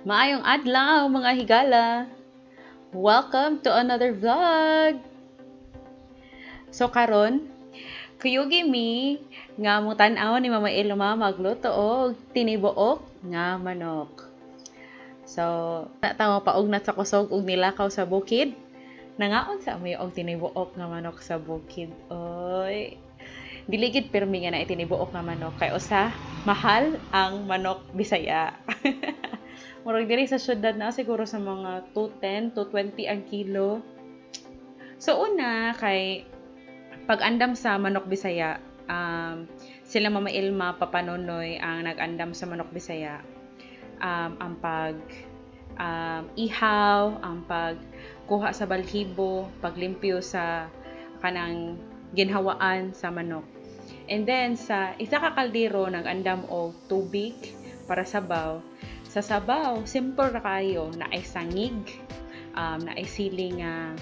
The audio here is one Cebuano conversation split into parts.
Maayong adlaw, mga higala! Welcome to another vlog! So karon, kuyugi mi nga mutan-aw ni Mama Ilma magluto og tinibuok nga manok. So, tawo paugnat sa kusog og nilakaw sa bukid. Nangaon sa amoy og tinibuok nga manok sa bukid. Oy. Dili gid pirmi nga na tinibuok nga manok kay usa, mahal ang manok Bisaya. Murag diri sa syudad na siguro sa mga 210, 220 ang kilo. So una kay pag-andam sa manok Bisaya, sila Mama Ilma, Papa Nonoy ang nag-andam sa manok Bisaya. Ang pag ihaw, ang pagkuha sa balhibo, paglimpyo sa kanang ginhawaan sa manok. And then sa isa ka kaldero nag-andam og tubig para sabaw. Sa sabaw, simple ra kayo, naay sangig, naay sili nga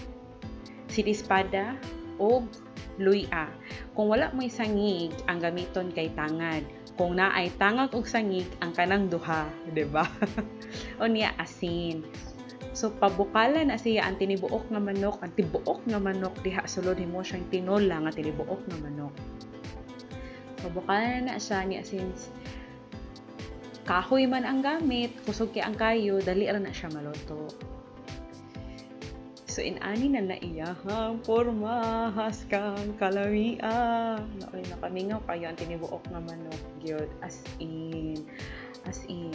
silispada og luya. Kung wala mo'y sangig, ang gamiton kay tangad. Kung naay tangag og sangig, ang kanang duha, di ba? Unya asin. So pabukala na siya ang tinibuok nga manok, ang tibuok nga manok diha sulod, himo siyang tinola nga tinibuok nga manok. Pabukala na siya niya, since kahoy man ang gamit, kusog kay ang kayo, dali ra na siya maluto. So inani na na iyahang porma, haskang kalamia. Naoy, nakamingaw kayo ang tinibuok nga manok gyud, as in, as in.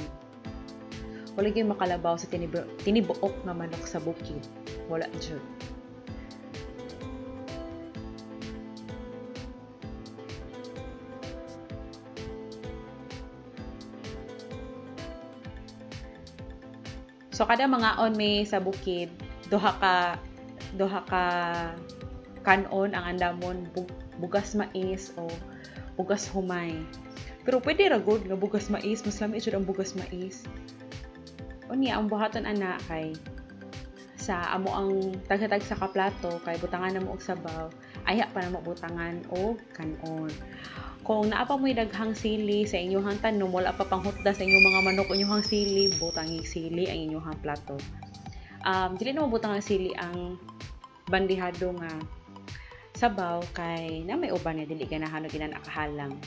Wala gyud makalabaw sa tinibuok nga manok sa bukid. Wala jud. So kada mangaon may sa bukid, duha ka kanon ang andamon, bugas mais o bugas humay. Pero pwede ra gud nga bugas mais, mas lami jud ang bugas mais. Unya ang buhaton ana kay sa amo ang taghatag sa kaplato kay butangan na mo og sabaw, ayha pa na mo butangan og kanon. Kung naa pa mo'y daghang sili sa inyong tanom, wala pa panghutda sa inyong mga manok inyong sili, butangi sili ang inyong plato. Dili na mo butang ang sili ang bandihado nga sabaw kay na may uban nga dili ganahan og inana kahalang.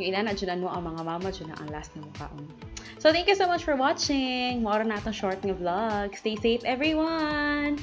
Yung inana jud ano ang mga mama jud na ang last na mukaon. So thank you so much for watching. Mao ra na atong short nga vlog. Stay safe, everyone.